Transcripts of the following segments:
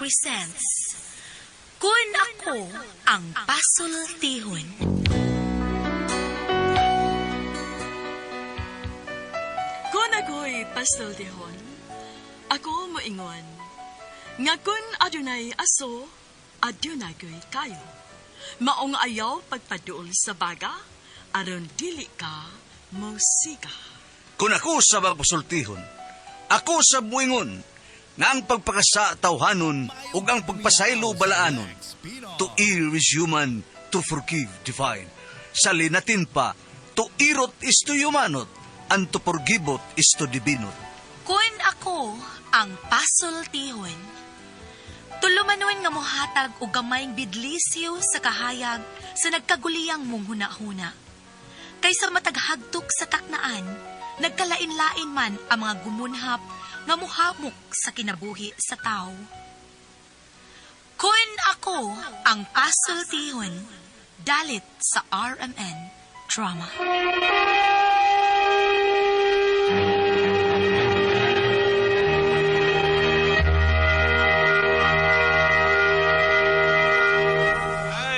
presents Kun Ako Ang Pasultihon. Kung ako'y pasultihon, ako moingon, nga kun adunay aso, adunay ko'y kayo. Maong ayaw pagpaduol sa baga, aron dili ka mosiga. Kung ako sa magpasultihon, ako sa buingon, nga ang pagpakasa tawhanon ug ang pagpasaylo balaanon. To err is human, to forgive divine. Sa linatin pa, to irot is to humanot, and to forgivot is to divinot. Kun ako ang pasultihon. Tulumanon nga mohatag og gamayng bidlisyo sa kahayag sa nagkaguliyang mong hunahuna. Kaysa mataghagtok sa taknaan, nagkalain-lain man ang mga gumunhap nga muhamok sa kinabuhi sa tao. Kun ako ang pasultihon, dalit sa RMN Drama.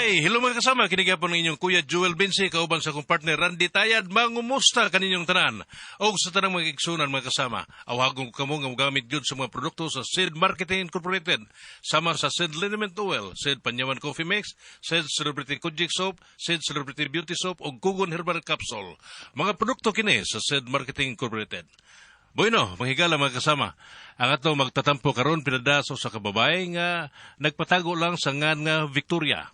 Ay, hello mga kasama, kinigyapon ng inyong Kuya Jewel Binsi, kauban sa akong partner Randy Tayad, mangumusta kaninyong tanan. O sa tanang mga igsunan mga kasama, awhagon ko kamo nga mogamit gyud sa mga produkto sa Sid Marketing Incorporated, sama sa Sid Liniment Oil, Sid Panyawan Coffee Mix, Sid Celebrity Kojik Soap, Sid Celebrity Beauty Soap, o Gugon Herbal Capsule. Mga produkto kini sa Sid Marketing Incorporated. Bueno, manghigala mga kasama. Ang ato magtatampo karon pinadaso sa kababae nga nagpatago lang sa ngan nga Victoria.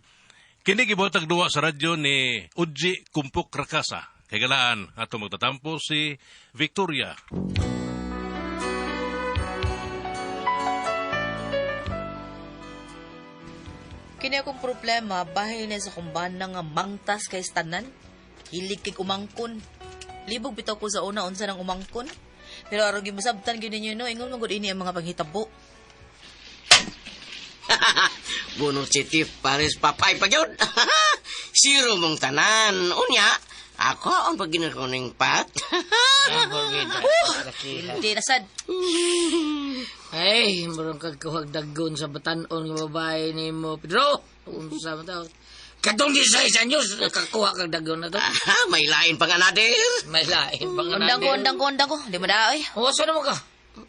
Kini gibuhatag duwa sa radyo ni Udji Kumpok Rakasa. Kay galaan ato magtatampo si Victoria. Kini akong problema, bahin na sa kumbana nga mangtas kay tanan. Hilig kay umangkon. Libog bitaw ko sa una unsa nang umangkon. Pero aron gimasabtan gyud ninyo no, ingon man gud ini ang mga panghitabo. Buno City Paris Papay pa yun. Zero mong tanan. Unya, ako ang paginakuning pat. Hindi na sad. Ay, murang kagkuhag dagon sa batanon nga babae ni mo, Pedro. Unsa man taon. Katong di sa isa news, nakakuha kag dagon na to. Ah, may lain pang another. May lain pa nga Undang ko, undang ko, undang ko. Di mo na oy. O, saan mo ka?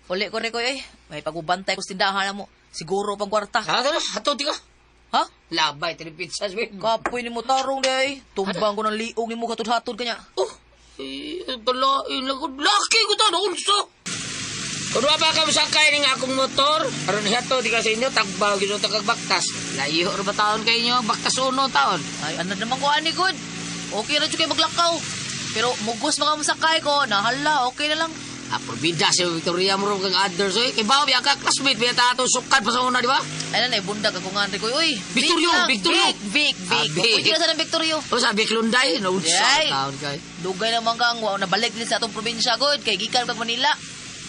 Uli ko rin ko oy. May pagubantay ko sa tindahan na mo. Siguro pang kwarta. Ha, tara, hato ti ka. Ha? Labay, tiri pizza, sabi. Kapoy ni mo tarong di ay. Tumbang ko ng liog ni mo katudhatod kanya. Oh, eh, talain lang ko. Laki ko ta, unsa. Kung wa pa ka masakay ning akong motor, aron hiato di ka sa inyo, tagbaw gino ta kag baktas. Layo ra ba taon kay inyo, baktas uno taon. Ay, ano naman ko ani good. Okay ra jud kay maglakaw. Pero mugos mga masakay ko, nahala, okay na lang. Ah, probida si Victoria mo kag others oy. Kay bawo biya ka classmate biya ta atong sukad pa sa una, di ba? Ay na, bundag ako nga ko. Uy, Vic Victorio, lang. Victorio. Vic, Vic, Vic. Ah, Vic. Pwede na sa ng Victorio. O sa Vic Lunday, no unsa Yay. taon kay. Dugay naman kang, wow, nabalik din sa atong probinsya, good. Kay gikan kag Manila.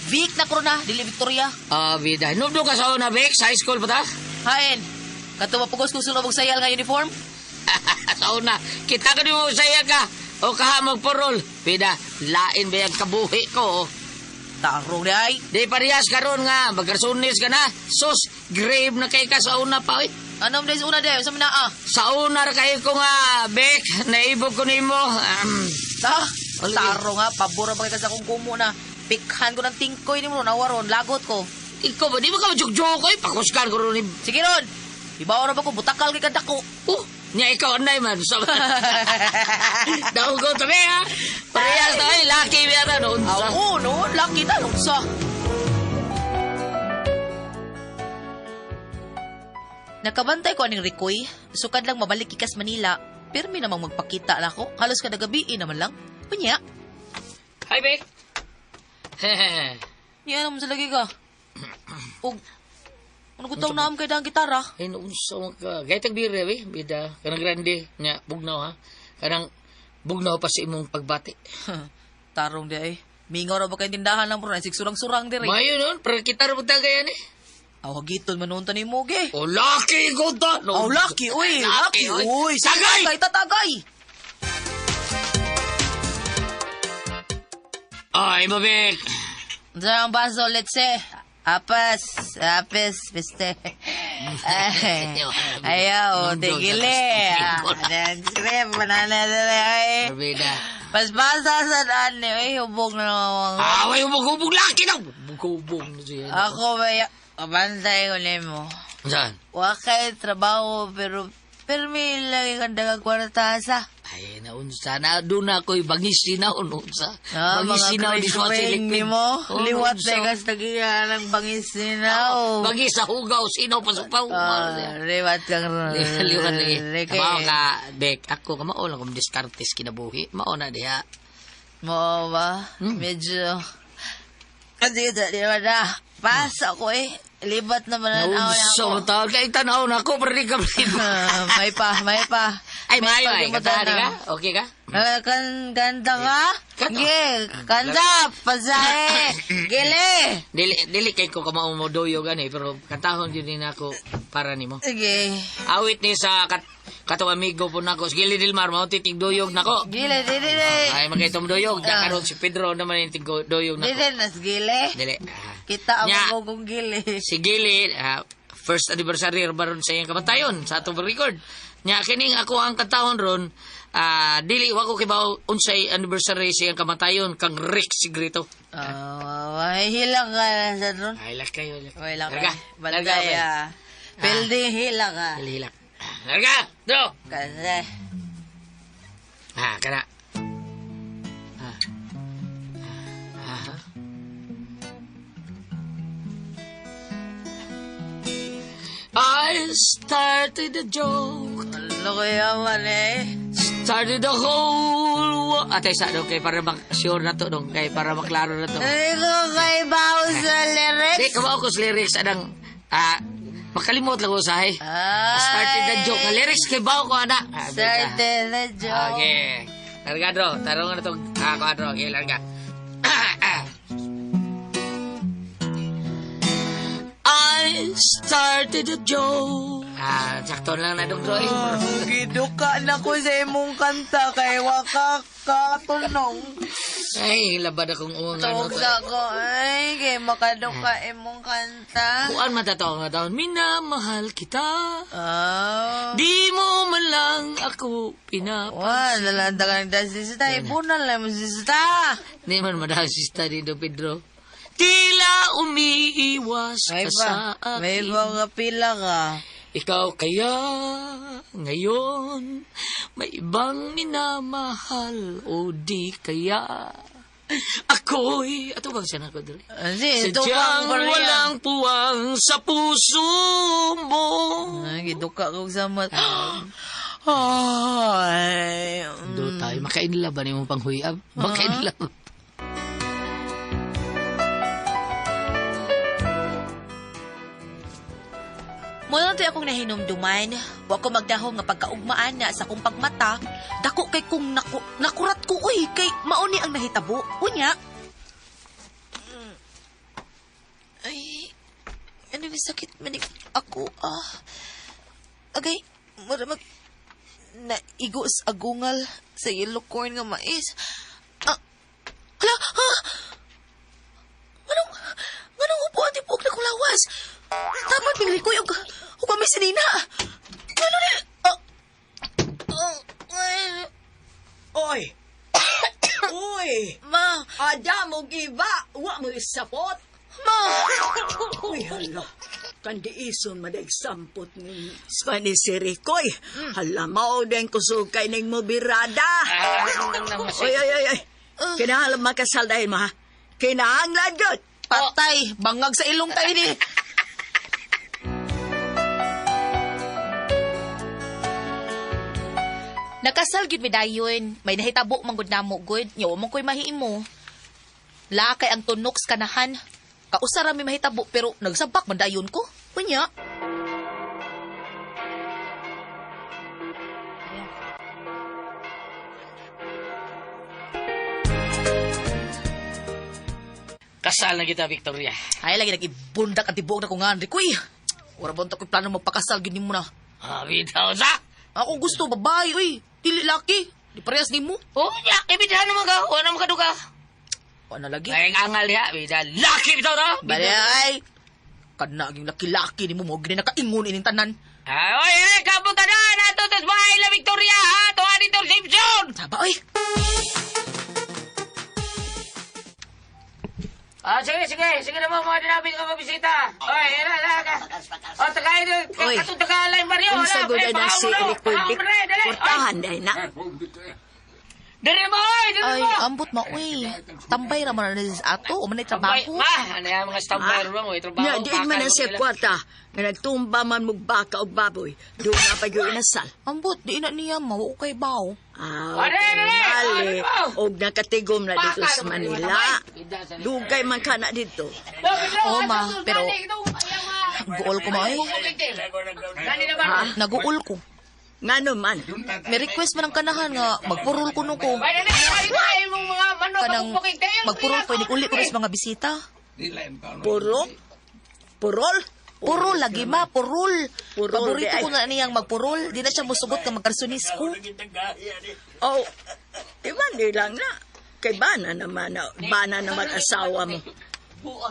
Vic na korona, dili Victoria. Ah, bida. Nubdo ka sa una, Vic, sa high school pa ta? Hain, kato mapugos kong sulod og sayal nga uniform. Sa una, kita ka nimo saya ka. O kaha magporol. Bida, lain ba yung kabuhi ko? oh. Tarong di ay. Di parehas karon nga, magkarsunis ka na. Sus, grave na kay ka sa una pa, oy. Ano mo sa una di? Sa minaa? Sa una ra kayo ko nga, Bek, naibog ko nimo. Ta? Ano Tarong ha, pabor ba kay ka sa akong kumo na. Pikhan ko ng tingkoy ni mo, nawaron, lagot ko. Ikaw ba, di ba ka majogjok, oy? Pakuskan ko ron ni Sige ron, ibaw na ba ko, butakal kay kadako. Oh, niya ikaw anay man. So, Daw ko tabi ha. Parehas na ay, laki biya no. Unsa. Ako, no, laki na, unsa. Nakabantay ko aning Rikoy, sukad lang mabalik ikas Manila, pirmi namang magpakita na ako, halos kada gabi naman lang. Unya, Hi, Bek. niya naman sa lagi ka. Og, ano ko taong naam kay dang gitara? Ay, naunsa man ka. Gaytag bire, be. Bida. Kanang grande. Nya, bugnaw ha. Kanang bugnaw pa sa imong pagbati. Tarong di ay. Mingaw ra ba kay tindahan lang bro, surang-surang diri. Mayo nun, pero kita ra punta kaya ni. Aw, hagiton man noon tani mo ge. Oh, laki ko ta. Aw, laki, uy, laki, uy. Tagay! Tagay, tatagay. Ay, mabik. Unsa ang baso, let's say. Apas, apes, beste. Ay, Ayaw, tigili. Script, manana ay. Arbida. Paspasa sa daan ni, ay, hubog na naman. Ah, way hubog-hubog laki daw. Hubog-hubog na siya. Ako ba, kabantay ko nimo. Saan? Wa kay trabaho, pero pirmi lagi kang daga kwarta sa. Ay, naunsa na. Doon na ako'y bangis sinaw, unsa. Ah, Bangis mga sinaw di sa ring silipin. nimo. Oh, Liwat unsa. na kas tagiya ng bangis sinaw. Bangis sa hugaw, sinaw pasupaw. Ah, liwat kang Liwat lagi. Reke. Mao ka, Bek, ako ka mao lang kung diskartes kinabuhi. Mao na diha. Mo ba? Medyo... Kasi ito, di ba na? Pas ako eh. Libat naman na Naunsa ako. mo tawag kay tanaw na ako, pero di ka Ah, may pa, may pa. Ay, May maayo pa ay. di mo Kanta tanam. ka? Okay ka? Ah, kanta ka? Kanta. Ge, kanta, pasahe, gili. Dili, dili kay ko kamao mo doyo gani, pero kantahon yun din ako para nimo. Sige. Awit ni sa katong amigo po nako, si Gili Dilmar, mao titig doyog nako. Gili, dili, dili. Ay, magkaitom doyog. Ah. Karon si Pedro naman yung tig doyog nako. Dili, nas gili. Dili. Ah. Kita ang Nya. kong gili. Si Gili, first anniversary baron sa iyang kamatayon sa atong record. Nya kining ako ang kantahon ron, dili wa ko kibaw unsay anniversary sa iyang kamatayon kang Rick Sigrito. Ah, may hilang ka na sa ron. Ay lak kayo. Lak. May hilang ka. Larga. Larga. Bantay, ah. Building hilang ka. Hilak. Larga. Dro. Kasi, Ah, kana. Ah. Ah. I started a joke. ano kaya man eh. Started the whole Atay sa dong kay para mak-sure na to dong kay para maklaro na to. Hindi ko kay bao sa lyrics. Di kabaw ko sa lyrics anang makalimot lang ko sa ay. Ay. Started the joke. Ang lyrics kay bao ko ana. Ah, Started the joke. Okay. Larga dro, tarong na to. Ah, kuadro. Okay, larga. I started a joke. Ah, sakto lang na dong dro. eh. Giduka na ko sa imong kanta kay waka katunong. Ay, labad akong uang ano Tawag to. sa ko, ay, kay makaduka imong kanta. Kuan man tataw nga taon, minamahal kita. Ah. Di mo man lang ako pinap... Wa, lalanda ka ng dasista. Ibunan lang mo sista. Di man madasista dito, Pedro. Tila umiiwas May ka ba, sa akin. may ba nga pila ka? Ikaw kaya ngayon may ibang minamahal o di kaya ako'y ato bang siya nako dali? Asi, ito Sadyang kang barya. walang puwang sa puso mo. Ay, giduka ko sa mat. Ay, Do tayo makainlove ba nimo panghuyab? Makainlove. Muna to'y akong nahinumduman, wa ko magdahom nga pagkaugmaan na sa akong pagmata, dako kay kung nakurat ko uy, kay mauni ang nahitabo. Unya. Ay, ano yung sakit man ako, ah. Agay, mura mag, naigo sa agungal sa yellow corn nga mais. Ah, hala, ha? Anong upo ang tipuok na kulawas? Tama, pinglikoy, og, og may sinina. Ano ni, ah, ah, ay, Oy! Uy! ma, Ada mo giba, wa mo isapot. ma, Uy, hala. Kandi ison madagsampot ni Spanish si Ricoy. Hala, mao din kusog kay ning mo birada. Oy, oy, oy, oy. Kinahanglan makasal dahil mo, ha? Kinahanglan gud. patay, bangag sa ilong tayo ni. Nakasal gyud mi dayon, may nahitabo man gud namo gud, nya wa man ko'y mahimo. Lakay ang tunok sa kanahan. Kausa ra mi mahitabo pero nagsabak man dayon ko. Unya. Kasal na kita, Victoria. Ay, lagi nag-ibundak ang tibuok na ko nga, Ricoy. Wala ba ko'y plano magpakasal, gini mo na. Ah, bitaw sa. Ako gusto, babae, uy. Dili laki. Di parehas nimo. Oh, ya, kay naman ka. Wa naman ka duka. Wala lagi. Ay, angal diha, bida. Laki bitaw na. Bali, ay. Kanaging laki-laki ni mo mo gini nakaingon ining tanan. Ay, oy, ay, kapunta na! Nato, tas bahay la Victoria, ha? Tuwa dito, Simpson! Saba oy. Ah, sige, sige. Sige na mo, mga dinapit ka mabisita. Oy, ila, ila, ila. O, tagay, Oy. katong tagalay, Mario. Unsa Ala, gud pre, na si pahaw mo, Ricoy pahaw Dick? mo, dali, dali. Oy. Kurtahan dahil na. Dali mo, oy, dali Ay, mo. ambot ma uy. Tambay ra man na sa ato, o man ay Tambay, trabaho. ma, ano yan, mga standby mo, may trabaho. Nya, diin man na siya kwarta. Nga nagtumba man mong baka o baboy. Doon na pa yung inasal. Ambot di na niya ma, wa kay baw. Ah, Are, are, mali. are, are. Og nakatigom na dito Baka sa naman, Manila. tambay. Dugay man ka na dito. Oo, ma, pero guol ko ma oy. Ha? Naguol ko. Nga naman. May request man ang kanahan nga magpurol kuno ko. Kanang magpurol ko inig uli ko sa mga bisita. Puro? Purol? Purol lagi ma, purol. Purol, Paborito di ay. ko na niyang magpurol. Di na siya musugot nga magkarsunis ko. Oh, di man di lang na. Kay bana naman, na, bana naman asawa mo.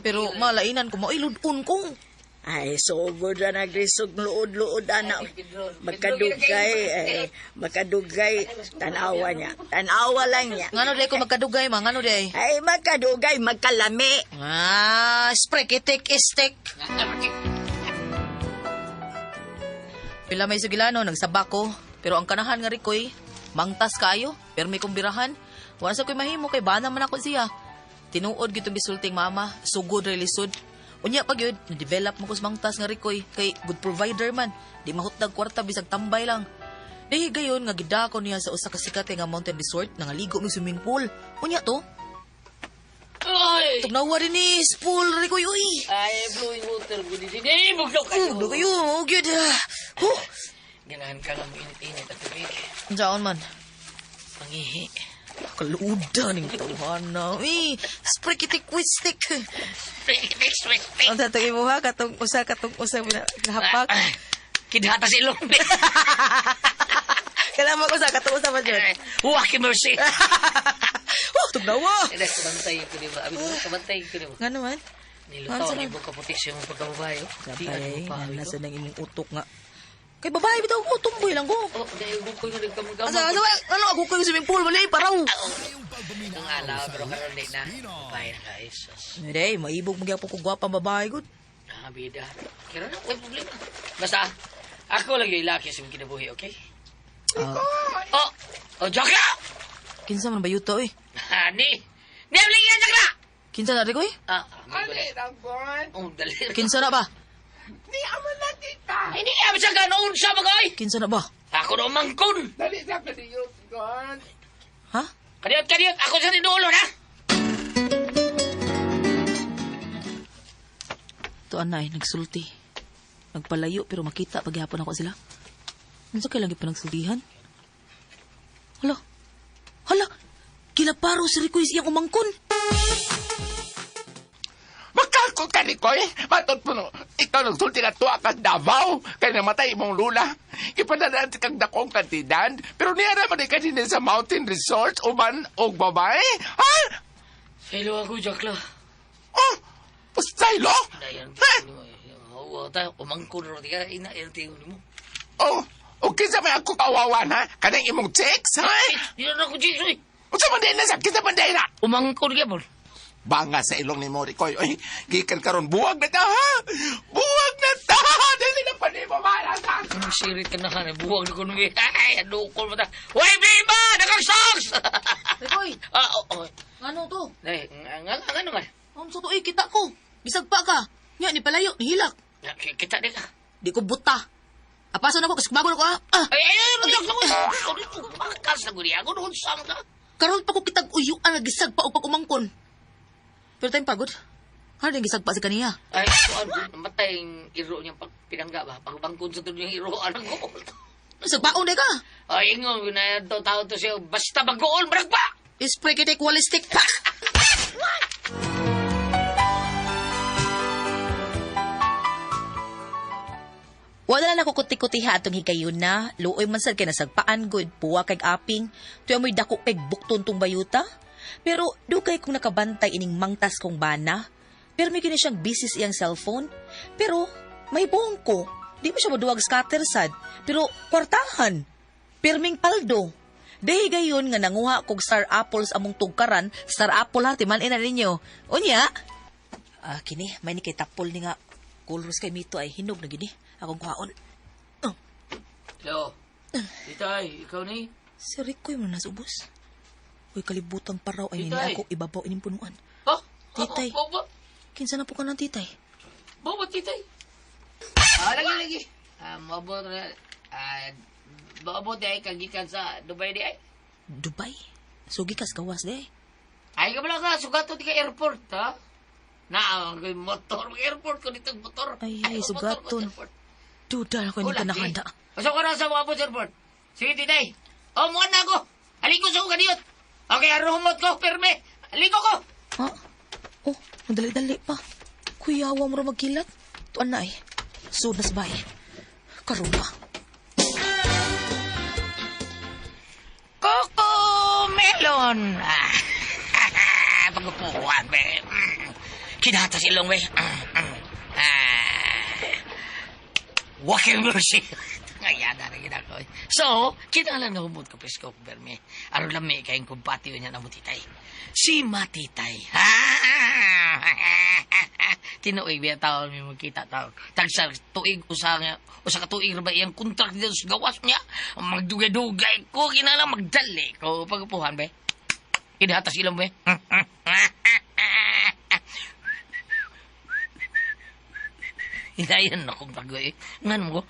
Pero malainan ko, mailudon ko. Ay, sugod na nagrisog luod-luod ana. Magkadugay, eh, magkadugay, tanawa niya. Tanawa lang niya. Ngano day ko magkadugay ma, ngano day? Ay, magkadugay, magkalami. Ah, spray kitik istik. Pila may sugilano, nagsaba ko. Pero ang kanahan nga Rikoy, mangtas kayo, pero may kumbirahan. Wala sa ko'y mahimo kay bana man ako siya. Tinuod gitong gisulting mama, sugod ra lisod. Unya pag yun, na-develop mo ko sa mangtas nga Rikoy, kay good provider man. Di mahutdag kwarta bisag tambay lang. Nahi gayon nga gidako niya sa usa ka sikat nga mountain resort nangaligo mi swimming pool. Unya to, Oy! tugnawa din ni pool Rikoy uy. Ay, blowing water. Gudi, bugdok kayo. Ugdo kayo, oh gyud. Huh. Ganahan ka nga mo init-init at tubig. Jaon man. Pangihi. Kaluda ning tawhana. Uy, spray kitik with stick. Ang tatagay mo ha, katong usa ginahapak. Kidhata sa ilong. Kailangan mag usa, katong usa pa dyan. Waki mercy. Oh, tugnawa. Hindi, kabantay ko di ba? Abi ko, kabantay ko di ba? Nga naman. Nilutaw ang ibong kaputi sa imong pagkababae. oh. Di, ano Ay, pa, ito? nasa nang imong utok nga. Kay babae, bitaw ko, tumboy lang ko. Oh, dahil ko yung nagkamagama. Asa, asa, ano, ako kayo swimming pool, wala eh, paraw. Ang alaw, pero karon di na. Babae na guys. Hindi, maibog magyapon ko gwapang babae, good. Ah, bida. Kira na, may problema. Basta, ako lang yung ilaki sa imong kinabuhi, okay? Ah, Oh! Oh, Jokla! kinsa man ba yuta, oy? Ani! Ni, yan, Jokla! Kinsa na, Ricoy? Ah, ani, Oh, dali. Kinsa na ba? Hindi, abi sa ganoon sa mga oy! Kinsa na ba? Ako na umangkon! Ha? Kadiyot, kadiyot! Ako sa tinulo na! To anay, nagsulti. Nagpalayo pero makita paghapon ako sila. Unsa kay lang gipanagsultihan? Hala. Hala. Kilaparo si Ricoy siyang umangkon. Magkakot ka ni Koy. Matod po no. Ikaw nagsulti na tuwa ka Davao. Kaya namatay imong lula. Ipadadaan sa kang dakong kantidad. Pero niya naman ka din sa mountain resort uban og babae. Ha? Hello ako, Jakla. Oh! Stylo? Dayan. Ha? Oo, tayo. Umangkon ro. Tika, ina, iltingon mo. Oh! O kinsa may ako kawawan ha? Kanang imong checks ha? Di na ako, Jesus. eh. Unsa man din na sa kinsa man din na? Umangkon ka po. Banga sa ilong ni Mori Koy. Oy, gikan karon buwag na ta ha. Buwag na ta. Dili na pa nimo malasa. Anong sirit ka na ka? Buwag na ko nung Ay, ano ko mo ta. Uy, biba! Nakang socks! Ricoy, Ah, oo. Oh, ano to? Ay, nga, nga, nga naman. Unsa to eh, kita ko. Bisag pa ka. Nya ni palayo, nihilak. Kita din ka. Di ko buta. Apaso na ko kasi bago na ko ah. Ah, Ay, ay, ay, ay, ay, Bakas na guri ako noon sa mga. karon pa ko kitag uyuan nga gisag pa og pag-umangkon. Pero time pagod. Ano din gisag pa si kaniya? Ay, kuan, namatay yung iro niyang pag pinangga ba? Pagbangkon sa tuloy yung iro, anong ko? Sagpaon day ka. Ay, ingon, ginayad to, tao to siya. Basta mag-gool, marag pa! Spray kita equalistic pa. Wala na nako kuti-kutiha atong higayon na, luoy man sad kay nasagpaan gud, puwa kay aping, tuya mo'y dako kay bukton tong bayuta. Pero dugay kong nakabantay ining mangtas kong bana. Pero may kini siyang busy sa iyang cellphone. Pero may buong ko. Di mo siya maduwag scatter sad. Pero kwartahan. Pirming paldo. Dahil gayon nga nanguha kog star apples among tugkaran, star apple ha, timan ina ninyo. Unya, kini, may ni kay tapol ni nga kulros kay mito ay hinog na gini. Akong kuhaon. Hello. Titay, ikaw ni? Si Ricoy mo nasa ubos. Uy, kalibutang paraw ay nini Titay. ako ibabaw ining punuan. Oh? Titay. Bobo, Kinsa na po ka ng titay? bobo, titay. Lagi, lagi. Mabot na. Bobo, di ay kagikan sa Dubai di ay. Dubai? Sugi kas gawas di. Ay ka pala ka, sugato di ka airport, ha? Na, ang motor, airport ko dito motor. Ay, ay, motor ko sugaton. sa airport. Duda na ko hindi Wala, ka nakanda. sige. Pasok ka na sa mga airport. Sige, titay. O, muwan na ako. Aliko sa uganiyot. Okay, aron humot ko, perme. Aliko ko. Ha? Oh, madali-dali pa. Kuyawa mo ra magkilat. Tuan na ay. Sud na sabay. Karon pa. Coco melon. Pagpupuan, be. Kinata si ilong, be. Walking mercy. Ayan, na rin ako. So, kinahanglan nga humot ko, presko, berme. Aron lami kayong kumpatiyo niya na mutitay. Si Matitay. Tinuig biya taon may magkita taon. Tagsa tuig usa nga usa ka tuig ra ba iyang contract dito sa gawas niya. Magdugay-dugay ko kinahanglan magdali ko pagpuhan be. Kinahatas ilong be. Hinayan akong tagoy. Ngan mo ko.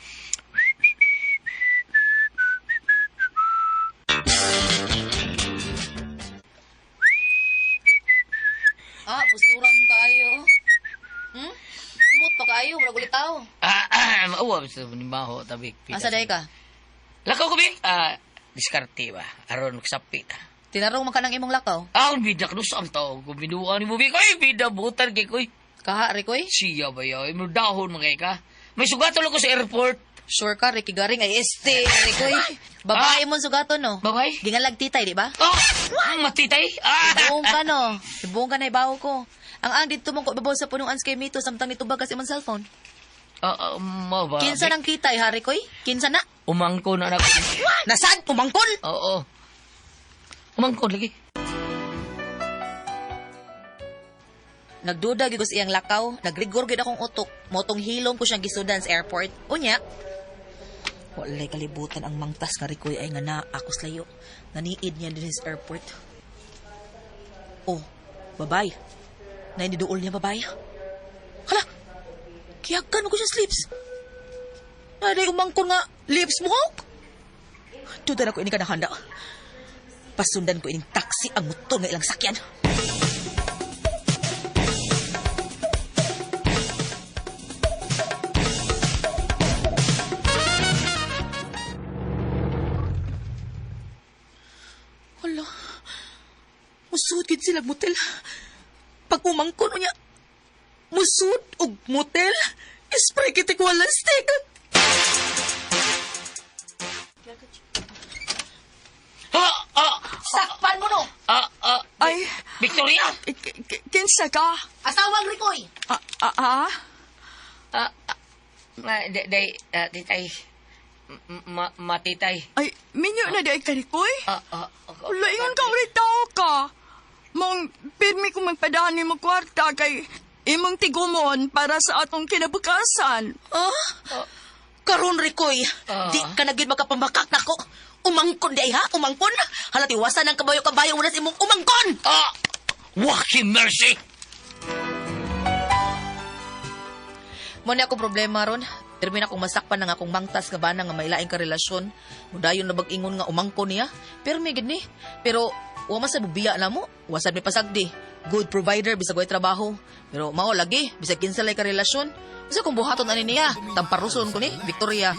Pusuran kayo. Umot pa kayo, murag ulitaw. Mauwa sa ni maho tabi. Asa day ka? Lakaw ko bi. Diskarte ba? Aron sapit. Tinarong man ka ng imong lakaw. Bida ka sa tao. Kung binuan ni mo bi koy, bida butan kay koy. Kaha, Ricoy? Siya ba yaw? Imo dahon mga ka. May sugaton ako sa airport. Sure ka, Ricky Garing ay este, Ricoy. Babae mo sugaton, no? Babae? Gingalag titay, di ba? Oh, ang matitay. Ibuong ka, no? Ibuong ka na ibaw ko. Ang dito mong ibabaw sa punuan sa kay Mito samtang nitubag kasi imong cellphone. Mo ba? Kinsa nang kitay, ha, Ricoy? Kinsa na? Umangko na ako. Nasaan? Umangkon? Oo. Umangkon lagi. Nagduda gyud ko sa iyang lakaw, nagrigor gyud akong utok. Motong hilom ko siyang gisudan sa airport. Unya, walay kalibutan ang mangtas nga Ricoy ay nga na ako sa layo. Naniid niya din sa airport. Oh, babay. Nainiduol niya babay. Hala, kiyagan ko siya sa lips. Naday umangkon nga lips mo. Duda na ko ini ka nakahanda. Pasundan ko ining taxi ang motor nga ilang sakyan. Hala, musud gid sila motel. Pag umangkon niya, musud og motel, spray kitik wala stick. Sakpan mo no! Ay, Victoria! Kinsa ka? Asawang Ricoy! Titay. Matitay. Ay, minyo na di ay karikoy? Wala, ingon ka ulit tao ka. Mong pirmi ko magpadaan ni mo kwarta kay imong tigumon para sa atong kinabukasan. Karon Ricoy, di ka na gyud makapamakak nako. Umangkon di ay ha, umangkon. Hala tiwasan ang kabayo-kabayo mo na sa imong umangkon. Waki mercy! Mo ni ako problema ron. Pirmi na akong masakpan ng akong mangtas nga bana nga may laing karelasyon. Mudayon na bag-ingon nga umangkon niya. Pirmi gid ni. Pero wa man sa bubiya na mo. Wa sad may pasagdi. Good provider bisag way trabaho. Pero mao lagi bisag kinsa lay karelasyon. Bisa kung buhaton ani niya, tamparuson ko ni Victoria.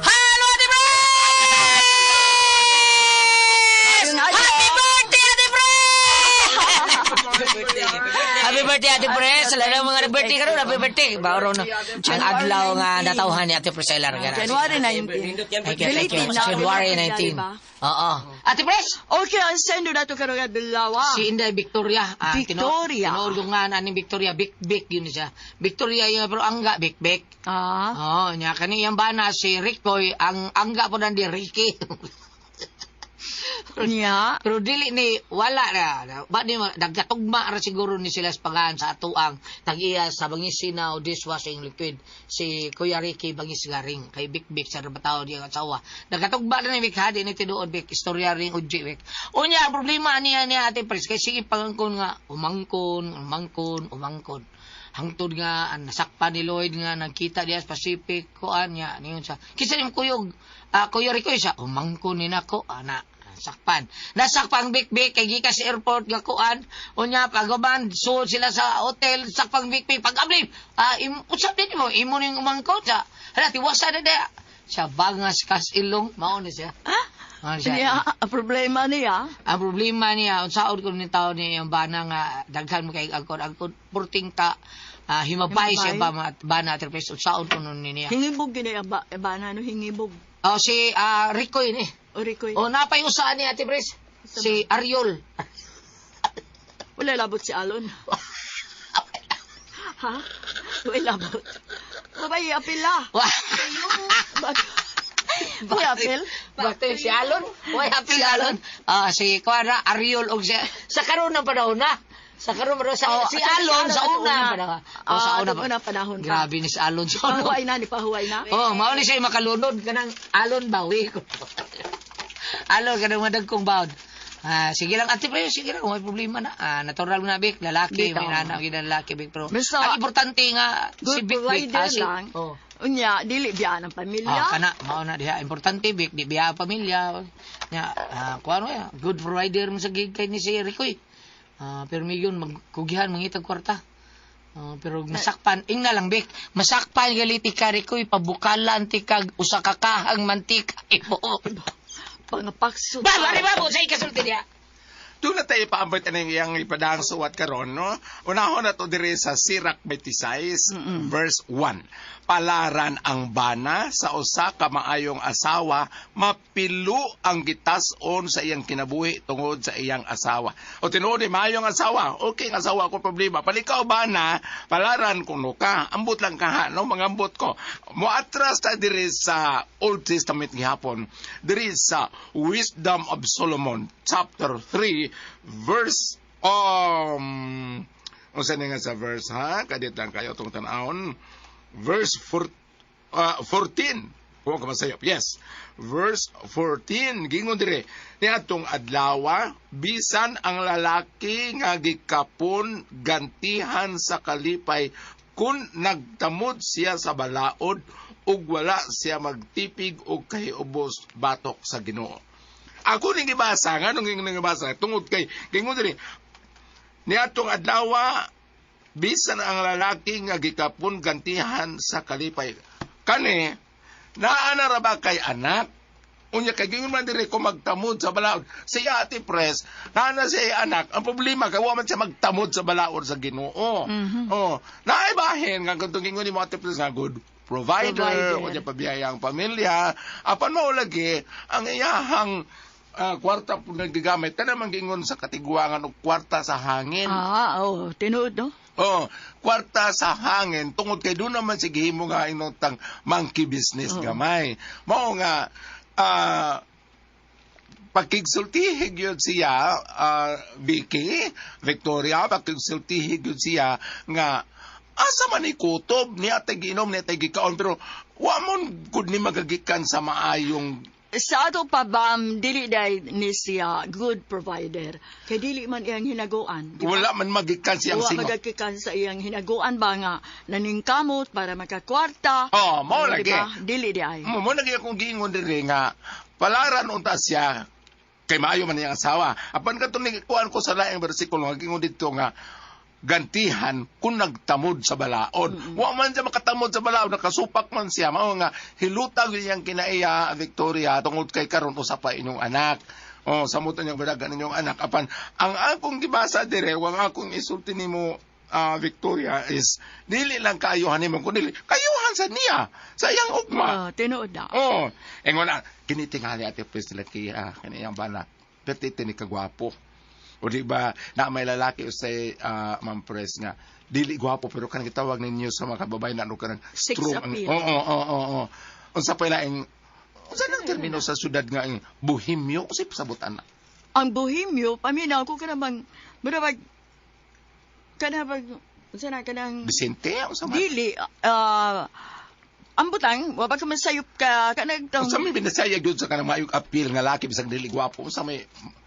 Hello, Ate Pres! Happy birthday, Ate Pres! Happy birthday, Ate Pres. Sa lahat ng mga Thank you, nag-birthday thank karon, you. happy birthday. Bauro na. Ang January adlaw nga 19. natawhan ni Ate Priscilla. January 19. Thank you, thank you. Belated na. January 19. Oo. Ate Pres! Okay, ang sendo na to karong adlaw. Si Inday Victoria. Ah, Victoria. Tinuod ko nga na ni Victoria. Big Big yun siya. Victoria yun, pero angga, Big Big. Ah. Oo, niya kani iyang bana si Ricoy, ang angga po nandi Ricky. Niya. Pero dili ni wala na. Ba ni nagkatugma ra siguro ni sila sa pagaan sa atuang tag-iya sa Bangisina o dishwashing liquid si Kuya Ricky Bangis Garing kay Big Big sa bataw diya asawa. Nagkatugma na ni Vic Hadi ni tinuod Vic istorya ring udji Vic. Unya ang problema niya ni Ate Pres kay sige pangangkon nga umangkon, umangkon, umangkon. Hangtod nga ang nasakpan ni Lloyd nga nagkita diya sa Pacific kuan niya niyon sa kinsa nimong kuyog, Kuya Ricoy siya umangkon ni nako ana sakpan. Nasakpan bik-bik kay gikan sa airport nga kuan unya pagaban sul sila sa hotel sakpang bik-bik pag abli usap din mo imo ning umangkon sa hala tiwasa na diya siya bangas kas ilong mao ni siya. Ah? Mao ni siya. Niya, ang problema niya. Ang problema niya, unsaon ko ni tao niya yung bana nga daghan mo kay angkon angkon purting ta himabay siya ba bana at pres unsaon ko nun niya. Hingibog gini ba, bana no hingibog. Oh si Ricoy ni. O Ricoy. Oh napay usaan ni Ate Pres. Si Ariol. Wala labot si Alon. Ha? Wala labot. Babay, apil la. Uy, apil. Bakit si Alon? Uy, apil Alon. Ah, si Kuara, Ariol og si sa karon ng panahon na. Sa karon panahon sa Oh, si Alon sa una panahon. Oh, sa Ah, una atong unang panahon pa. Grabe ni si Alon sa una. Pahuway na, ni pahuway na. Oh, mao ni siya makalunod kanang Alon bawi ko. Alon kanang madagkong bawd. Ah, sige lang ate pre, sige lang, may problema na. Ah, natural na bik, lalaki, Bitaw. may nana gid lalaki bik pero. Basta, ang importante nga si Good Bik Bik provider ah, si, lang. Oh. Unya, dili biya ng pamilya. Ah, kana mao na diha importante bik di biya pamilya. Nya kuan ya, good provider mo sa gig kay ni si Ricoy. Ah, pero miyon magkugihan mangitag kwarta. Ah, pero masakpan ingna lang bik, masakpan gali ti ka Ricoy pabukalan ti kag usa ka kahang mantika imo. Pangapakso. Ba, bari ba mo sa ikasulti diha. Doon na tayo paambit na iyang ipadang suwat karon no? Unahon na to dire sa Sirach 26, verse 1. Palaran ang bana sa usa ka maayong asawa, mapilo ang gitason sa iyang kinabuhi tungod sa iyang asawa. O tinuod ni maayong asawa, okay ang asawa ko problema. Palikaw bana, palaran kuno ka, ambot lang ka ha, no? Mangambot ko. Moatras ta dire sa Old Testament gihapon, dire sa Wisdom of Solomon chapter 3 verse unsa ni nga sa verse ha kadit lang kayo tong tan-awon verse 4, 14 Huwag ka masayop. Yes. Verse 14. Gingon dire. Niadtong adlawa, bisan ang lalaki nga gikapon gantihan sa kalipay kung nagtamod siya sa balaod ug wala siya magtipig og kahiubos batok sa Ginoo. Ako ning gibasa, nganong ning gibasa tungod kay gingon diri niadtong adlawa bisan ang lalaki nga gikapon gantihan sa kalipay. Kani naa na ra ba kay anak? Unya kay gingon man diri ko magtamod sa balaod. Si Ate Pres, naa na siya anak. Ang problema kay wa man siya magtamod sa balaod sa Ginoo. Oh, naay bahin nga kung gingon nimo Ate Pres nga good provider, Provider. unya pabiyaya ang pamilya. Apan mao lagi ang iyahang kwarta po nagagamit kana man gingon sa katiguangan og kwarta sa hangin. Ah, oh, tinuod no? Oh, kwarta sa hangin tungod kay doon naman sige himo nga inutang monkey business gamay. Mao nga pakigsultihig yun siya, Vicky, Victoria, pakigsultihig yun siya nga asa man ni kutob ni atay giinom ni atay gikaon pero wa mon gud ni magagikan sa maayong Sa ato pa ba, dili day ni siya good provider. Kay dili man iyang hinaguan. Di ba? wala man magikan siyang Wa singo. magagikan sa iyang hinaguan ba nga naningkamot para makakwarta. Oh, mao Di lagi. ba? Dili di ay. Mo lagi akong giingon diri nga palaran unta siya kay maayo man iyang asawa. Apan kadto ni kuan ko sa laing bersikulo nga giingon didto nga gantihan kung nagtamod sa balaod. Wa man siya makatamod sa balaod, nakasupak man siya. Mao nga hilutag iyang kinaiya Victoria tungod kay karon usa pa inyong anak. Oh, samot niyang balagan inyong anak. Apan ang akong gibasa dire, wang akong isulti nimo Victoria is dili lang kaayuhan nimo kun dili kayuhan sa niya sa iyang ugma. Ah, tinuod na. Oh, ingon na kini tingali Ate Priscilla kaya kini iyang bana. Pertite ni kagwapo. O di ba na may lalaki usay Ma'am Pres nga dili gwapo pero kanang gitawag ninyo sa mga kababayan na ano kanang Sex strong ang- appeal. Oo. Unsa pa laing unsa nang termino sa syudad nga ang bohemyo kasi pasabutan na. Ang bohemyo, paminaw ko kanang murag kanang unsa na kanang Vicente unsa man? dili ang butang wa ba ka man sayop ka kanang tong Unsa may binasaya gyud sa kanang maayong appeal nga laki bisag dili gwapo unsa may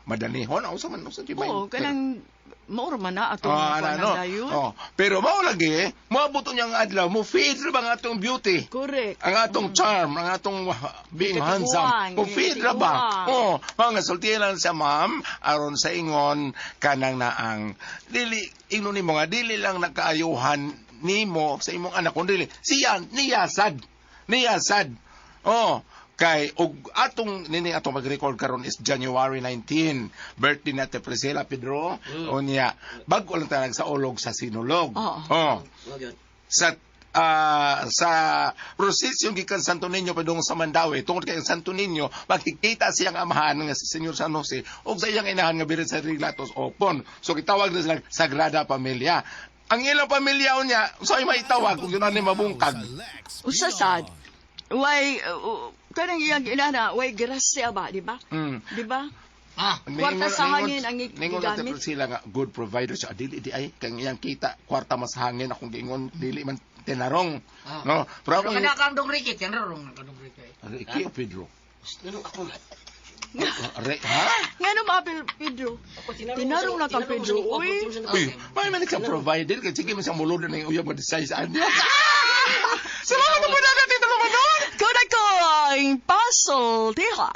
madanihon unsa man unsa di ba? Oo, kanang mauro man na atong Ah, kuan ano, na dayon. Oh, pero mao lagi, moabot niya ang adlaw, mo fade ra ba ang atong beauty? Correct. Ang atong charm, ang atong being Katiguan, handsome. Mo fade ra ba? katiguan. Oh, mga sultihan lang siya, ma'am, aron sa ingon kanang naang dili ingnon nimo nga dili lang nakaayuhan nimo sa imong anak kun dili siya niyasad. Niyasad. Oh, kay og atong nini atong mag-record karon is January 19, birthday na Ate Priscilla Pedro. Unya bag-o lang ta nagsaulog sa Sinulog. Oo. Oh, Mao gyud. sa sa prosesyon gikan Santo Niño padung sa Mandaue tungod kay ang Santo Niño makikita siyang amahan nga si Senyor San Jose ug sa iyang inahan nga Birhen sa Riglatos Opon, so gitawag na sila Sagrada Familia. Ang ilang pamilya unya so ay maitawag kung yun ani mabungkag. Usa sad. Way kanang iyang inana, way grasya ba, di ba? Di ba? Ah, Kwarta sa hangin ang Ningon natin gigamit. sila nga good provider siya. Dili di ay kang iyang kita kwarta mas hangin akong giingon dili man tinarong. Ah. No, pero Pero akong kada kang dong Ricky, yan rorong kang dong Ricky. Ricky o Pedro? Ano ako? Re, ha? Nga no maapil Pedro. Tinarong na kang Pedro. Uy, Uy, may man ka provider kay sige man siyang mulod na yung uyab nga sa anya. Salamat po na natin tulungan Kuna ko ang pasultihan.